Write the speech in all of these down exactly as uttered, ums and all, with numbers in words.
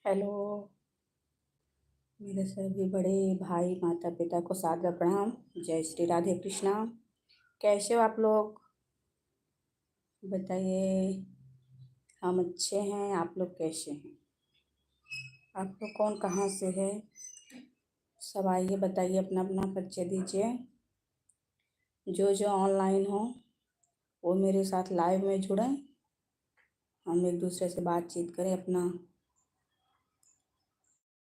हेलो, मेरे सभी बड़े भाई, माता पिता को सादर प्रणाम। जय श्री राधे कृष्णा। कैसे हो आप लोग? बताइए, हम अच्छे हैं, आप लोग कैसे हैं? आप लोग कौन कहाँ से है? सब आइए, बताइए, अपना अपना परिचय दीजिए। जो जो ऑनलाइन हो, वो मेरे साथ लाइव में जुड़ें, हम एक दूसरे से बातचीत करें, अपना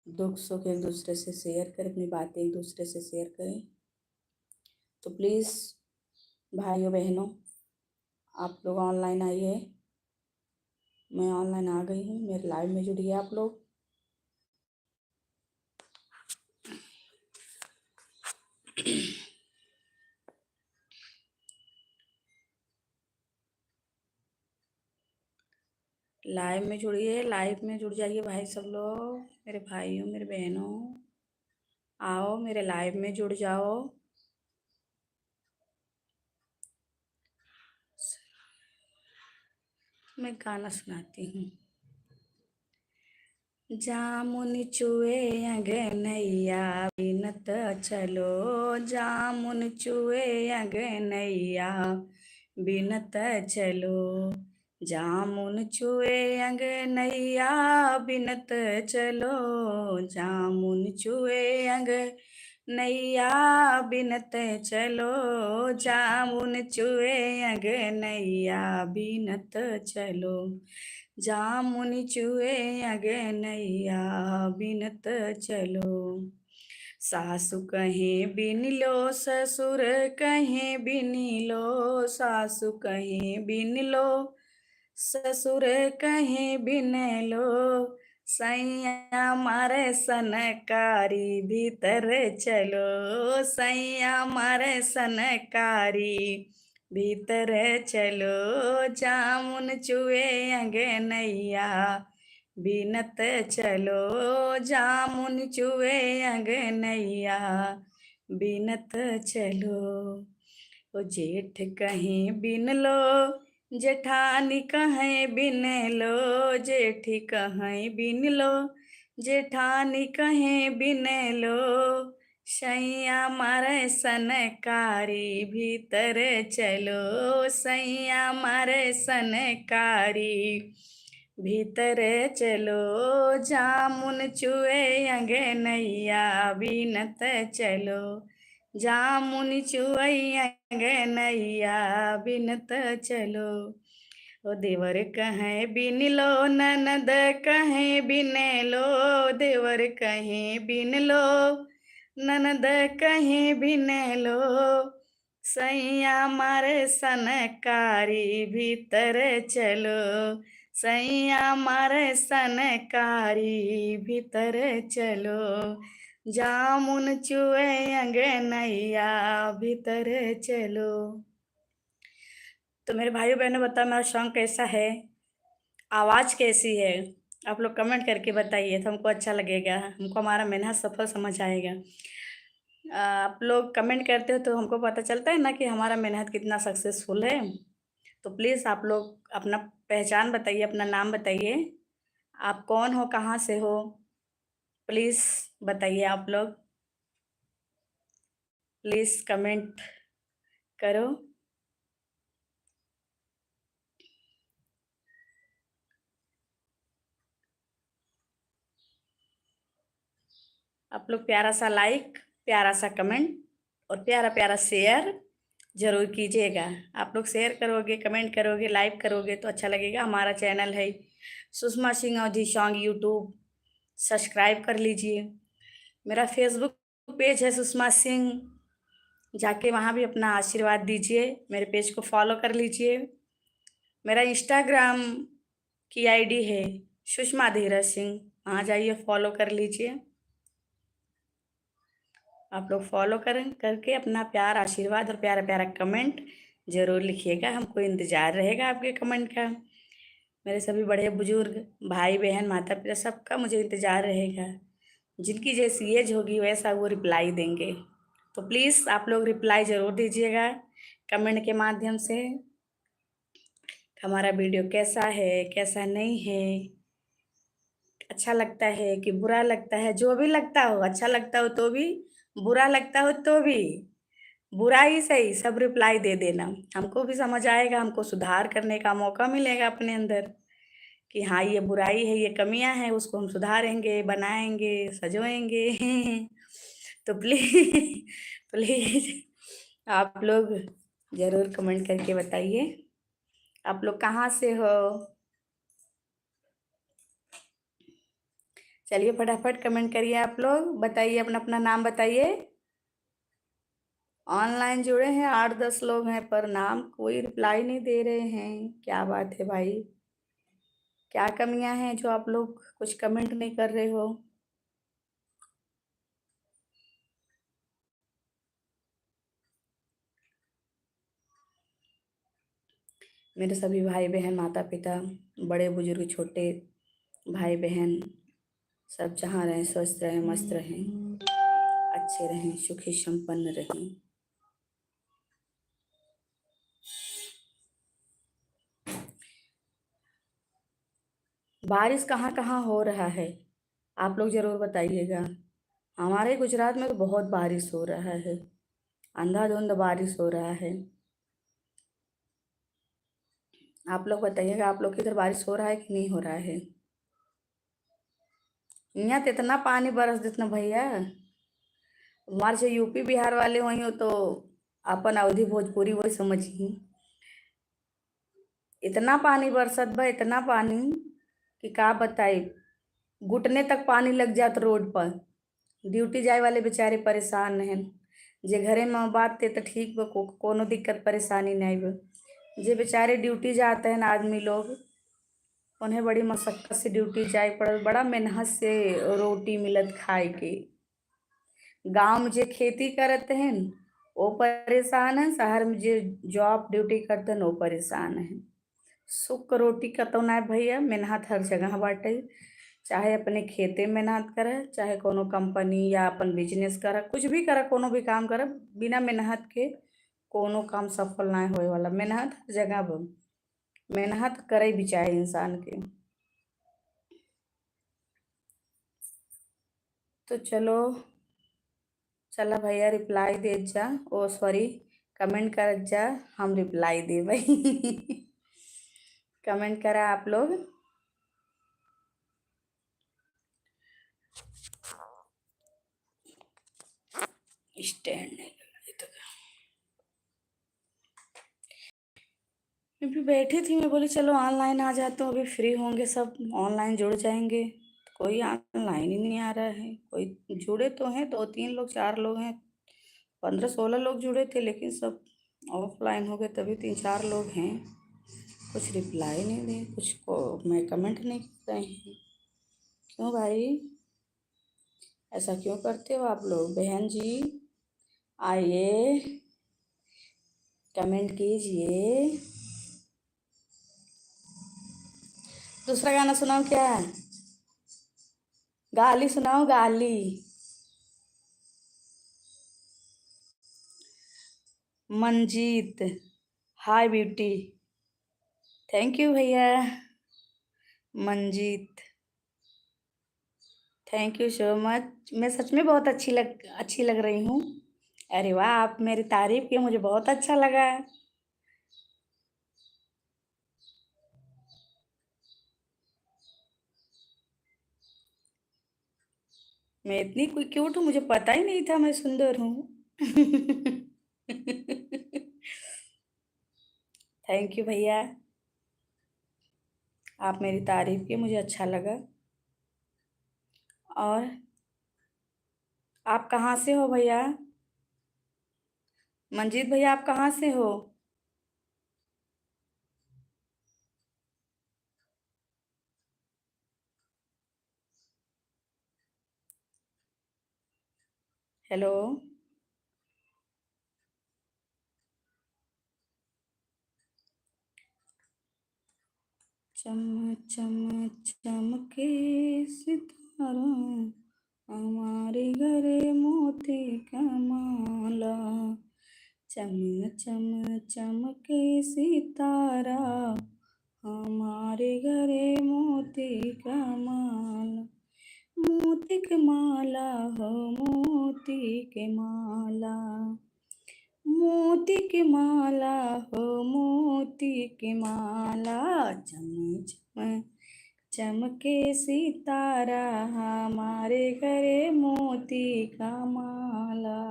दुख सुख एक दूसरे से शेयर करें, अपनी बातें एक दूसरे से शेयर करें। तो प्लीज़ भाइयों बहनों, आप लोग ऑनलाइन आइए, मैं ऑनलाइन आ गई हूँ, मेरे लाइव में जुड़िए आप लोग। लाइव में जुड़िए, लाइव में जुड़ जाइए भाई सब लोग, मेरे भाइयों, मेरे बहनों, आओ मेरे लाइव में जुड़ जाओ। मैं गाना सुनाती हूँ। जामुन चुए अंगनैया बिनत चलो, जामुन चुए अंगनैया बिनत चलो, जामुन चुए अंगनैया बिनत चलो, जामुन चुए अंगनैया बिनत चलो, जामुन चुए अंगनैया बिनत चलो, जामुन चुए अंगनैया बिनत चलो। सासु कहे बिन लो, ससुर कहे बिन लो, सासु कहे बिन लो, ससुर कहे बिन लो, सैया मारे सनकारी भीतर चलो, सैया मारे सनकारी भीतर चलो, जामुन चुए अंगनैया बिनत चलो, जामुन चुए अंगनैया बिनत चलो। ओ जेठ कहे बिन लो, जेठानी कहे बिन लो, जेठी कहे बिन लो, जेठानी कहे बिन लो, सैया मारे सनकारी भीतर चलो, सैया मारे सनकारी भीतर चलो, जामुन चुए अंगनैया बिनत चलो, जामुन चुए अंगनैया बिनत चलो। ओ देवर कहे बिन लो, ननद कहे बिन लो, देवर कहे बिन लो, ननद कहे बिन लो, सैया मारे सनकारी भीतर चलो, सैया मारे सनकारी भीतर चलो, जामुन चुए अंगनैया भीतर चलो। तो मेरे भाइयों बहनों, बताओ मेरा सॉन्ग कैसा है, आवाज़ कैसी है, आप लोग कमेंट करके बताइए तो हमको अच्छा लगेगा, हमको हमारा मेहनत सफल समझ आएगा। आ, आप लोग कमेंट करते हो तो हमको पता चलता है ना कि हमारा मेहनत कितना सक्सेसफुल है। तो प्लीज़ आप लोग अपना पहचान बताइए, अपना नाम बताइए, आप कौन हो, कहाँ से हो, प्लीज़ बताइए आप लोग। प्लीज़ कमेंट करो। आप लोग प्यारा सा लाइक, प्यारा सा कमेंट और प्यारा प्यारा शेयर जरूर कीजिएगा। आप लोग शेयर करोगे, कमेंट करोगे, लाइक करोगे तो अच्छा लगेगा। हमारा चैनल है सुषमा सिंह अवधी सॉन्ग, यूट्यूब सब्सक्राइब कर लीजिए। मेरा फेसबुक पेज है सुषमा सिंह, जाके वहाँ भी अपना आशीर्वाद दीजिए, मेरे पेज को फॉलो कर लीजिए। मेरा इंस्टाग्राम की आईडी है सुषमा धीरज सिंह, वहाँ जाइए, फॉलो कर लीजिए। आप लोग फॉलो करें, करके अपना प्यार, आशीर्वाद और प्यारा प्यारा कमेंट जरूर लिखिएगा, हमको इंतज़ार रहेगा आपके कमेंट का। मेरे सभी बड़े बुजुर्ग, भाई बहन, माता पिता, सबका मुझे इंतज़ार रहेगा। जिनकी जैसी एज होगी वैसा वो रिप्लाई देंगे, तो प्लीज़ आप लोग रिप्लाई ज़रूर दीजिएगा कमेंट के माध्यम से। हमारा वीडियो कैसा है, कैसा नहीं है, अच्छा लगता है कि बुरा लगता है, जो भी लगता हो, अच्छा लगता हो तो भी, बुरा लगता हो तो भी, बुरा ही सही, सब reply दे देना। हमको भी समझ आएगा, हमको सुधार करने का मौका मिलेगा अपने अंदर कि हाँ, ये बुराई है, ये कमियाँ हैं, उसको हम सुधारेंगे, बनाएँगे, सजोएँगे। तो please, please आप लोग ज़रूर comment करके बताइए, आप लोग कहाँ से हो? चलिए फटाफट comment करिए आप लोग, बताइए, अपना, अपना नाम बताइए। Online जुड़े हैं, आठ दस लोग हैं, पर नाम कोई reply नहीं दे रहे हैं। क्या बात है भाई, क्या कमियां हैं जो आप लोग कुछ comment नहीं कर रहे हो? मेरे सभी भाई बहन, माता पिता, बड़े बुजुर्ग, छोटे भाई बहन, सब जहाँ रहें, स्वस्थ रहें, मस्त रहें, अच्छे रहें, सुखी संपन्न रहें। बारिश कहाँ कहाँ हो रहा है, आप लोग जरूर बताइएगा। हमारे गुजरात में तो बहुत बारिश हो रहा है, अंधाधुंध बारिश हो रहा है। आप लोग बताइएगा, आप लोग के इधर बारिश हो रहा है कि नहीं हो रहा है? यहाँ तो इतना पानी बरस देत ना भैया, हमारे से यूपी बिहार वाले होइहैं तो अपन अवधी भोजपुरी वही समझिहैं। इतना पानी बरसत बा, इतना पानी कि का बताई, घुटने तक पानी लग जात रोड पर। ड्यूटी जाए वाले बेचारे परेशान हैं, जे घरे में बात ते तो ठीक बा, को-, कोनो दिक्कत परेशानी नहीं बा। जे बेचारे ड्यूटी जाते हैं आदमी लोग, उन्हें बड़ी मशक्कत से ड्यूटी जाए पड़त, बड़ा मेहनत से रोटी मिलत खाए के। गाँव में जे खेती करत हैं, वो परेशान हैं, शहर में जे जॉब ड्यूटी करत हैं, वो परेशान हैं। सुख क रोटी कतौ नाय भैया, मेहनत हर जगह बाटे। चाहे अपने खेते में मेहनत करे, चाहे कोनो कंपनी या अपन बिजनेस करे, कुछ भी करे, कोनो भी काम करे, बिना मेहनत के कोनो काम सफल नाय होए वाला। मेहनत हर जगह बा, मेहनत करे भी चाहे इंसान के। तो चलो, चला भैया, रिप्लाई देत जा, ओ सॉरी, कमेंट करत जा, हम रिप्लाई देबै। कमेंट करा आप लोग। स्टैंड नहीं लगा अभी तक। मैं भी बैठी थी, मैं बोली, "चलो, ऑनलाइन आ जाते हो, अभी फ्री होंगे सब, ऑनलाइन जुड़ जाएंगे।" कोई ऑनलाइन ही नहीं आ रहा है। कोई जुड़े तो हैं, दो तीन लोग, चार लोग हैं, पन्द्रह सोलह लोग जुड़े थे, लेकिन सब ऑफलाइन हो गए, तभी तीन चार लोग हैं। कुछ रिप्लाई नहीं दे, कुछ को मैं कमेंट नहीं कर रहे हैं। क्यों भाई, ऐसा क्यों करते हो आप लोग? बहन जी, आइए, कमेंट कीजिए। दूसरा गाना सुनाओ क्या? गाली सुनाओ, गाली। मंजीत, हाय ब्यूटी। Thank you भैया। मंजीत, thank you so much। मैं सच में बहुत अच्छी लग, अच्छी लग रही हूँ। अरे वाह, आप मेरी तारीफ किए, मुझे बहुत अच्छा लगा। मैं इतनी कोई क्यूट हूँ, मुझे पता ही नहीं था मैं सुंदर हूँ। Thank you भैया, आप मेरी तारीफ किए, मुझे अच्छा लगा। और आप कहाँ से हो भैया? मंजीत भैया, आप कहाँ से हो? हेलो। चम चम चमके सितारा, हमारे घरे मोती का माला। चम चम चमके सितारा, हमारे घरे मोती का माला। माला हो मोती के माला, मोती के माला हो मोती के माला, चम चम चमके सितारा, हमारे गले मोती का माला।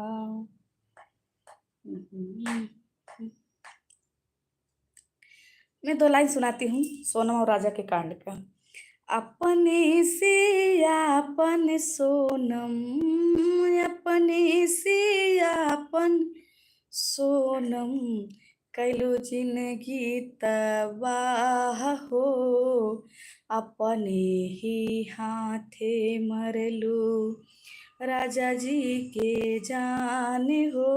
मैं दो लाइन सुनाती हूँ सोनम और राजा के कांड का। अपने से आपन सोनम, अपने से आपन सोनम, कैलो जिंदगी तबाह हो, अपने ही हाथे मरलू राजा जी के जान हो,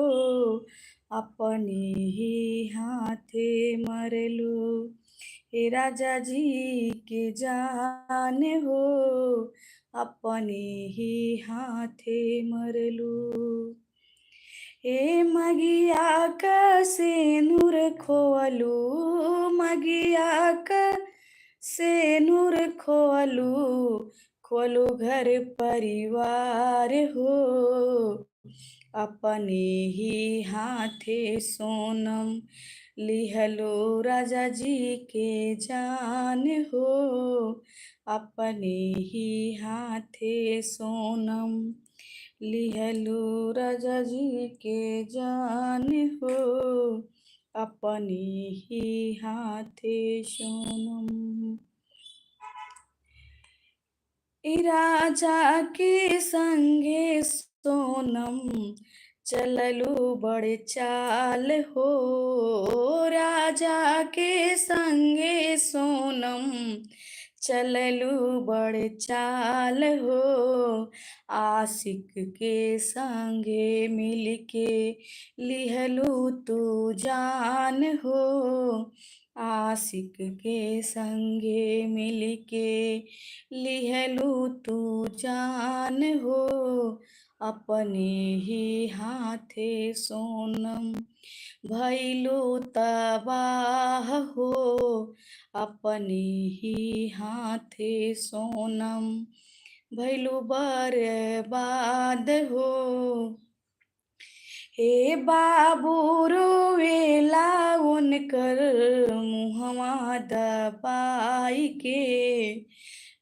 अपने ही हाथे मरलू, हे राजा जी के जान हो, अपने ही हाथे मरलू। ए मगिया क सेनुर खोलू, मगिया क सेनुर खोलू, खोलू घर परिवार हो, अपने ही हाथे सोनम लिहलो राजा जी के जान हो, अपने ही हाथे सोनम लिहलो राजा जी के जान हो, अपने ही हाथे सोनम। ए राजा के संगे सोनम चललू बड़ चाल हो, राजा के संगे सोनम चललू बड़ चाल हो, आशिक के संगे मिलके लिहलू तू जान हो, आशिक के संगे मिलके लिहलू तू जान हो, अपने ही हाथे सोनम भैलू तबाह हो, अपने ही हाथे सोनम भैलू बर्बाद हो। हे बाबू रोवेला उनकर मुहवा दबाई के,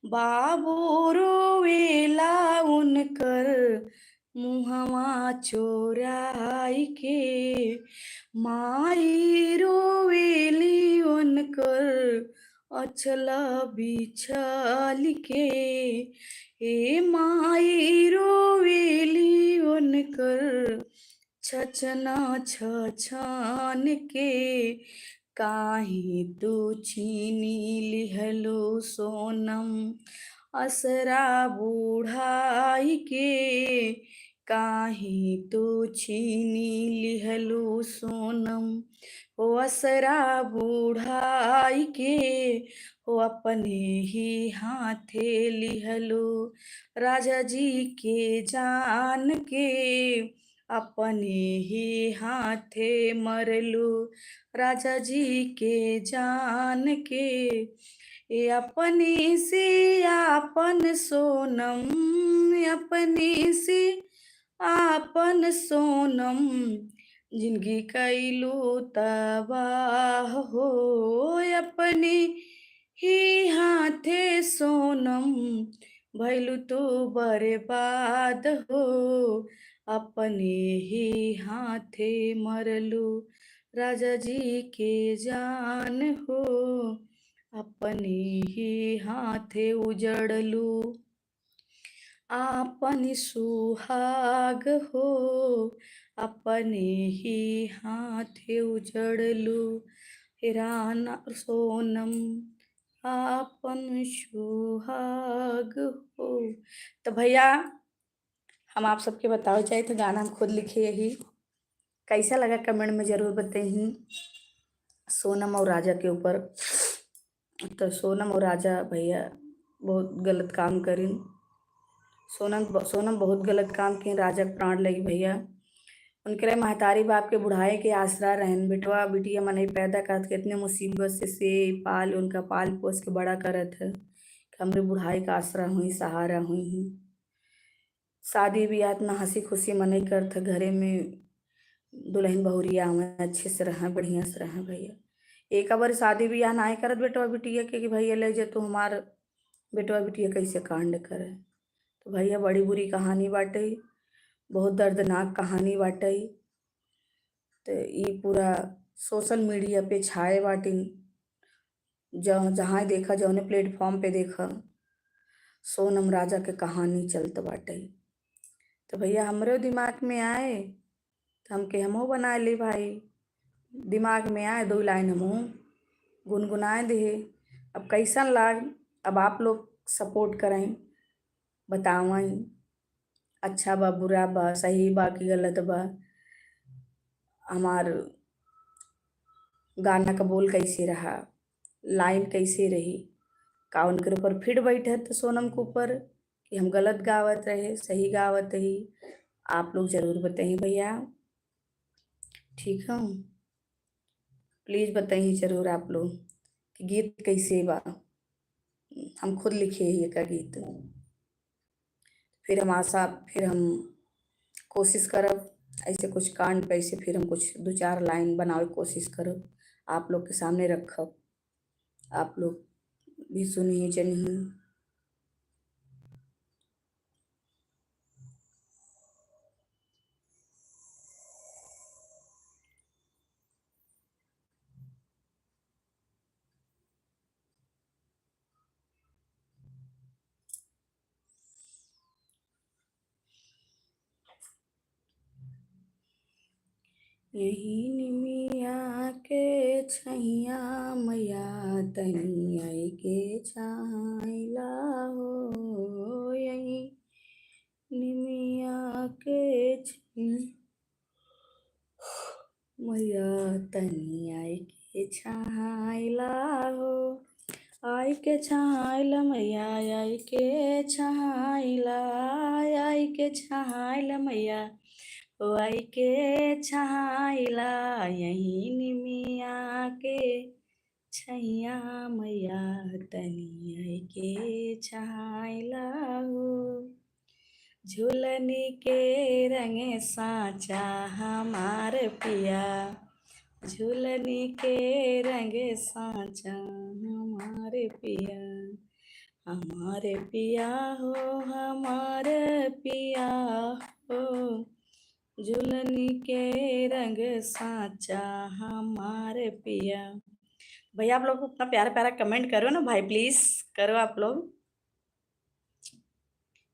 बाबू रोवेला उनकर मुहवा चोराई के, माई रोवेली उनकर अचला बिछाल के, ए माई रोवेली उनकर छछना छछान के। काहे तू छीनी लिहलो सोनम असरा बुढ़ाई के, काहे तू छीनी लिहलो सोनम हो असरा बुढ़ाई के, हो अपने ही हाथे लिहलो राजा जी के जान के, अपने ही हाथे मरलू राजा जी के जान के। ए अपने से आपन सोनम, अपने से आपन सोनम, जिंदगी कैलू तबाह हो, अपने ही हाथे सोनम भैलू तू बर्बाद हो, अपने ही हाथे मरलू राजा जी के जान हो, अपने ही हाथे उजड़लू आपन सुहाग हो, अपने ही हाथे उजड़लू राना सोनम आपन सुहाग हो। तो भैया, हम आप सबके बतावे चाहे तो गाना हम खुद लिखे यही। कैसा लगा comment में जरूर बताइए। सोनम और राजा के ऊपर, तो सोनम और राजा भैया बहुत गलत काम करिन। सोनम, सोनम बहुत गलत काम किन, राजा के प्राण लगी भैया। उनके रहे महतारी बाप के बुढ़ाए के आसरा रहन, बेटवा बिटिया मनई पैदा करत कितने मुसीबत से, से पाल, उनका पाल पोस के बड़ा करत है कि हमरे बुढ़ाई का आसरा हुई, सहारा हुई ही। शादी बियाह इतना हँसी खुशी मनई करत ह, घरे में दुलहिन बहुरिया आवे, अच्छे से रहे, बढ़िया से रहे भइया। एक बार शादी बियाह नाहीं करत बेटवा बिटिया के कि भइया ले जा तू हमार बेटवा बिटिया कैसे कांड करे। तो भइया बड़ी बुरी कहानी बाटइ, बहुत दर्दनाक कहानी बाटइ। तो ई पूरा social media पे छाए बाटिन, ज-, जहाँ देखा, जौने platform पे देखा, सोनम राजा के कहानी चलत बाटइ। तो भइया हमरे दिमाग में आए, तो हमके हमहू बनाए ली भाई, दिमाग में आए दो line हमहू गुनगुनाए दिहे। अब कैसन लाग, अब आप लोग support करइँ, बतावइँ, अच्छा बा, बुरा बा, सही बा कि गलत बा, हमार गाना का बोल कैसे रहा, line कैसे रही, का उनके ऊपर फिट बैठत सोनम के ऊपर कि हम गलत गावत रहे, सही गावत रही, आप लोग जरूर बताइए भइया। ठीक है, please बताइए जरूर आप लोग कि गीत कैसे बा। हम खुद लिखे ही एका गीत। फिर हम आशा, फिर हम कोशिश करब, ऐसे कुछ कांड पे ऐसे फिर हम कुछ दो चार line बनावे कोशिश करब, आप लोग के सामने रखब, आप लोग भी सुनिए जनिए। यही निमिया के छैया मैया तनी आई के छाइला हो, यही निमिया के छैया मैया तनी आई के छाइला हो, आई के छाइला मैया, आई के छाइला, आई के छाइला मैया, ओ आई के छाइला, यही निमिया के छैया मैया तनी आई के छाइला हो। झुलनी के रंग साँचा हमार पिया, झुलनी के रंग साँचा हमार पिया, हमार पिया हो, हमार पिया हो, झुलनी के रंग साँचा हमार पिया। भइया, आप लोग अपना प्यारा प्यारा comment करो ना भाई, please करो आप लोग।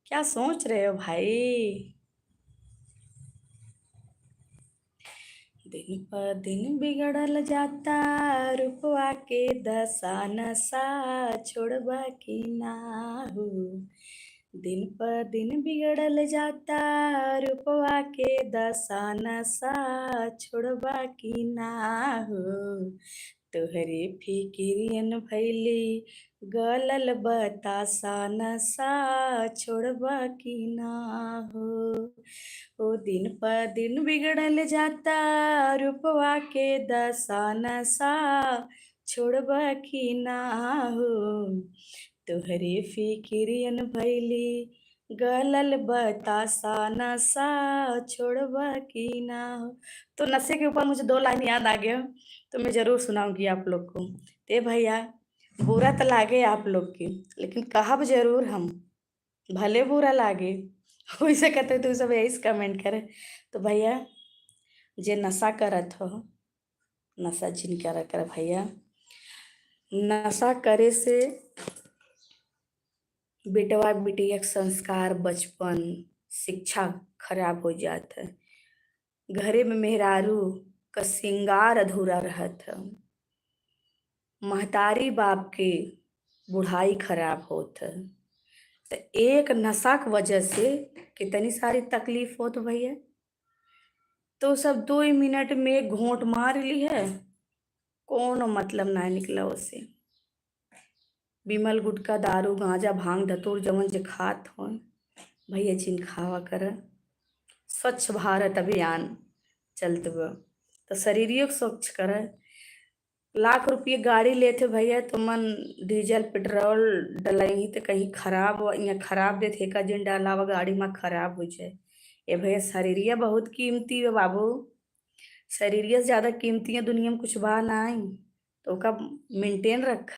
क्या सोच रहे हो भाई? दिन प दिन बिगड़ल जाता रूपवा के दशा, नशा छोड़बा कि ना हो। दिन प दिन बिगड़ल जाता रूपवा के दशा, नशा छोड़बा कि ना हो। तोहरे फिकिरियन भइली गलल बतासा, नशा छोड़बा कि ना हो। ओ दिन प दिन बिगड़ल जाता रूपवा के दशा, नशा छोड़बा कि ना हो। तोहरे फिकिरियन भइली गलल बतासा, नशा छोड़बा कि ना हो। तो नशे के ऊपर मुझे दो line याद आ गया, तो मैं जरूर सुनाऊंगी आप लोग को। ते भइया, बुरा तो लागे आप लोग के, लेकिन कहब जरूर हम, भले बुरा लागे। हो सकत है तू सब यही से comment करे। तो भइया, जे नशा करत हो, नशा जिन करा कर भइया, नशा करे से बेटवा बिटिया के संस्कार, बचपन, शिक्षा खराब हो जात है। घरे में मेहरारू का श्रृंगार अधूरा रहत है, महतारी बाप के बुढ़ाई खराब होत है। त एक नशा के वजह से कितनी सारी तकलीफ होत भइया। तो सब दो ही मिनट में एक घोंट मार ली है, कोनो मतलब ना निकला उसे। बिमल, गुटखा, दारू, गांजा, भांग, धतूर जवन जे खात होन, भइया जिन खावा कर। स्वच्छ भारत अभियान चलत बा, तो शरीरियो के स्वच्छ कर। लाख रुपये गाड़ी लेत है भैया, तो मन डीजल पेट्रोल डलइही तो कहीं खराब, यहाँ खराब देत है, का जिन डाला हुआ गाड़ी में खराब हो जाए। ए भैया, शरीरिया बहुत कीमती है बाबू, शरीरिया से ज्यादा कीमती है दुनिया में कुछ बा नाई, तो ओका मेंटेन रख।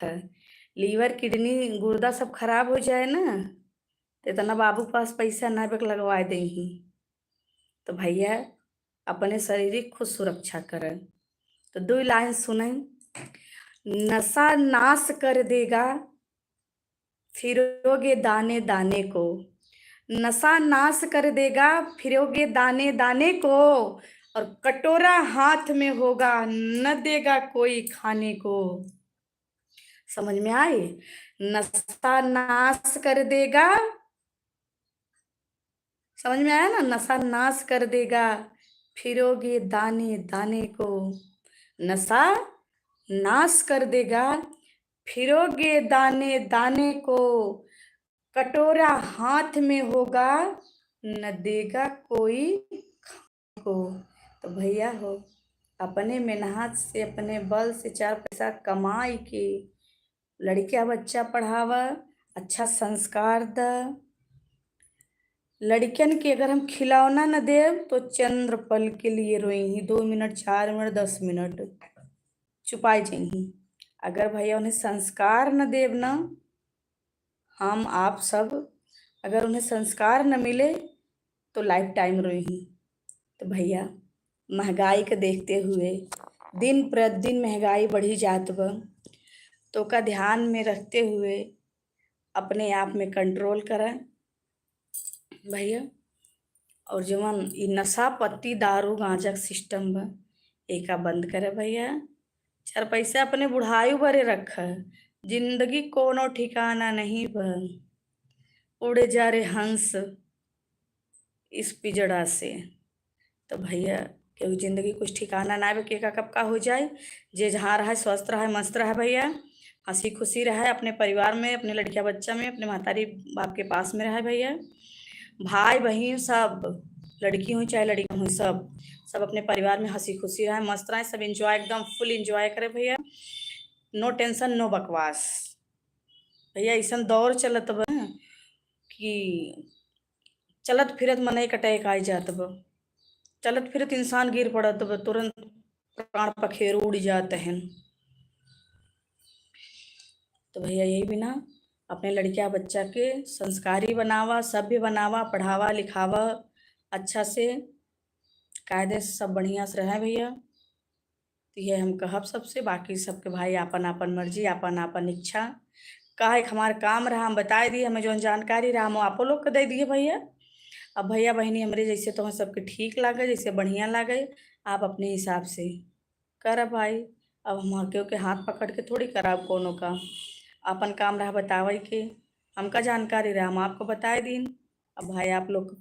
लीवर, किडनी, गुर्दा सब खराब हो जाए ना, तो इतना बाबू पास पैसा ना बेक लगवा देही। तो भैया, अपने शरीर की खुद सुरक्षा करें। तो दो लाइन सुनें। नशा नाश कर देगा फिरोगे दाने दाने को, नशा नाश कर देगा फिरोगे दाने दाने को, और कटोरा हाथ में होगा न देगा कोई खाने को। समझ में आई? नशा नाश कर देगा, समझ में आया ना? नशा नाश कर देगा फिरोगे दाने दाने को, नशा नाश कर देगा फिरोगे दाने दाने को, कटोरा हाथ में होगा न देगा कोई खाने को। तो भैया हो, अपने मेहनत से, अपने बल से चार पैसा कमाई के लड़किया बच्चा पढ़ावा, अच्छा संस्कार द। लड़कियन के अगर हम खिलौना न देब तो चंद्र पल के लिए रोई ही, दो मिनट, चार मिनट, दस मिनट चुपाई जाई ही। अगर भैया उन्हें संस्कार न देब ना, हम आप सब अगर उन्हें संस्कार न मिले तो लाइफ टाइम रोई ही। तो भैया, महंगाई के देखते हुए दिन प्रतिदिन महंगाई बढ़ी जात बा, तो का ध्यान में रखते हुए अपने आप में कंट्रोल करा भैया। और जवन ई नशा पत्ती दारू गांजा के सिस्टम बा, एका बंद करे भैया। चार पैसा अपने बुढ़ायु भरे रखा, जिंदगी कोनो ठिकाना नहीं बा। उड़े जा रे हंस इस पिजड़ा से। तो भैया, केहू जिंदगी कुछ ठिकाना ना बा, केका कब का हो जाए। जे जहाँ रहे, स्वस्थ रहे, मस्त रहे भैया, हंसी खुशी रहे अपने परिवार में, अपने लड़किया बच्चा में, अपने महतारी बाप के पास में रहे भैया। भाई बहिन सब, लड़की हुई चाहे लड़का हुई, सब सब अपने परिवार में हंसी खुशी रहे, मस्त रहे, सब एंजॉय, एकदम फुल एंजॉय करे भैया। नो टेंशन, नो बकवास भैया। ऐसन दौर चलत बा कि चलत फिरत मनई के अटैक आई जात बा, चलत फिरत इंसान गिर पड़त बा, तुरंत प्राण पखेरु उड़ जात हैं। तो भैया, यही बिना अपने लड़किया बच्चा के संस्कारी बनावा, सभ्य बनावा, पढ़ावा लिखावा अच्छा से, कायदे से सब बढ़िया से रहे भैया। तो ये हम कहब सबसे, बाकी सबके भाई आपन आपन मर्जी, आपन आपन इच्छा। काहे कि हमार काम रहा, हम बताए दिए, हमें जौन जानकारी रहा, हम आपो लोग के दे दिए भैया। अब भैया बहिनी हमरे जैसे तो सबके ठीक लागे, जैसे बढ़िया लागे, आप अपने हिसाब से करब भाई। अब हम केहू के हाथ पकड़ के थोड़ी कराब कोनो का, आपन काम रहा बतावे के। हमका जानकारी रहा, हम आपको बताए दीन। अब भाई आप लोग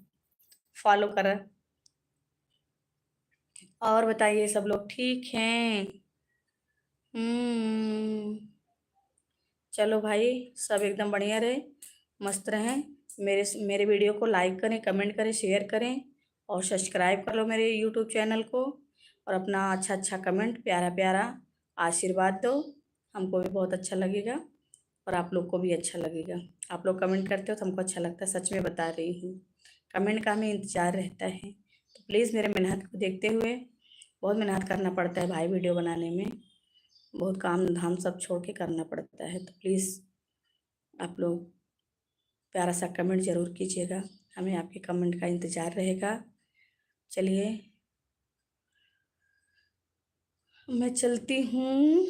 फॉलो करा। और बताइए, सब लोग ठीक हैं? हम्म, चलो भाई, सब एकदम बढ़िया रहे, मस्त रहें। मेरे मेरे वीडियो को लाइक करें, कमेंट करें, शेयर करें और सब्सक्राइब कर लो मेरे यूट्यूब चैनल को। और अपना अच्छा अच्छा कमेंट, प्यारा प्यारा आशीर्वाद दो, हमको भी बहुत अच्छा लगेगा और आप लोग को भी अच्छा लगेगा। आप लोग कमेंट करते हो तो हमको अच्छा लगता है, सच में बता रही हूँ। कमेंट का हमें इंतज़ार रहता है। तो प्लीज़ मेरे मेहनत को देखते हुए, बहुत मेहनत करना पड़ता है भाई वीडियो बनाने में, बहुत काम धाम सब छोड़ के करना पड़ता है। तो प्लीज़ आप लोग प्यारा सा कमेंट ज़रूर कीजिएगा, हमें आपके कमेंट का इंतज़ार रहेगा। चलिए, मैं चलती हूँ।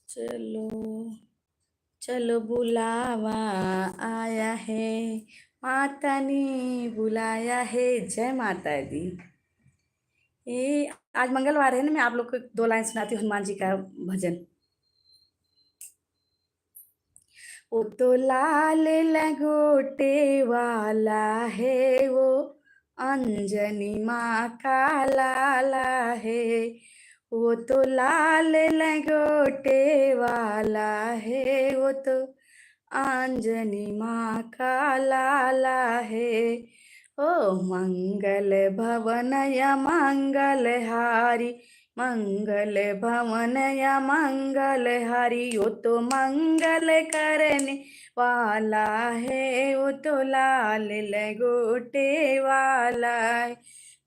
चलो, चलो बुलावा आया है, माता ने बुलाया है। जय माता दी। ए, आज मंगलवार है ना, मैं आप लोग को दो लाइन सुनाती हूँ हनुमान जी का भजन। वो तो लाल लंगोटे वाला है, वो अंजनी माँ का लाला है। वो तो लाल लंगोटे वाला है, वो तो अंजनी माँ का लाला है। ओ मंगल भवन या मंगल हारी, मंगल भवन या मंगल हारी, वो तो मंगल करने वाला है, वो तो लाल लंगोटे वाला है,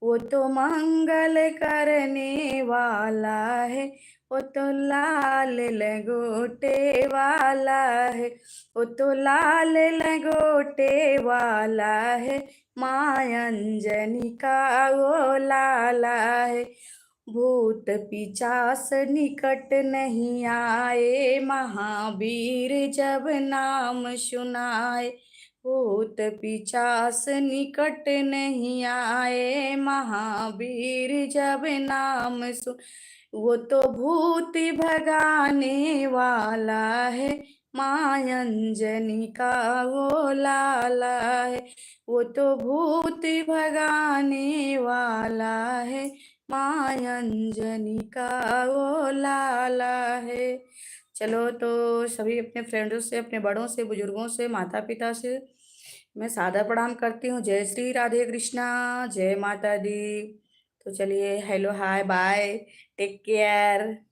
वो तो मंगल करने वाला है, वो तो लाल लंगोटे वाला है, वो तो लाल लंगोटे वाला है, माँ अंजनी का वो लाला है। भूत पिचास निकट नहीं आए, महावीर जब नाम सुनाए। भूत पिचास निकट नहीं आए, महावीर जब नाम सुन। वो तो भूत भगाने वाला है, माँ अंजनी का वो लाला है। वो तो भूत भगाने वाला है, माँ अंजनी का वो लाला है। चलो, तो सभी अपने friends से, अपने बड़ों से, बुजुर्गों से, माता पिता से मैं सादर प्रणाम करती हूँ। जय श्री राधे कृष्णा, जय माता दी। तो चलिए, hello, hi, bye, take care।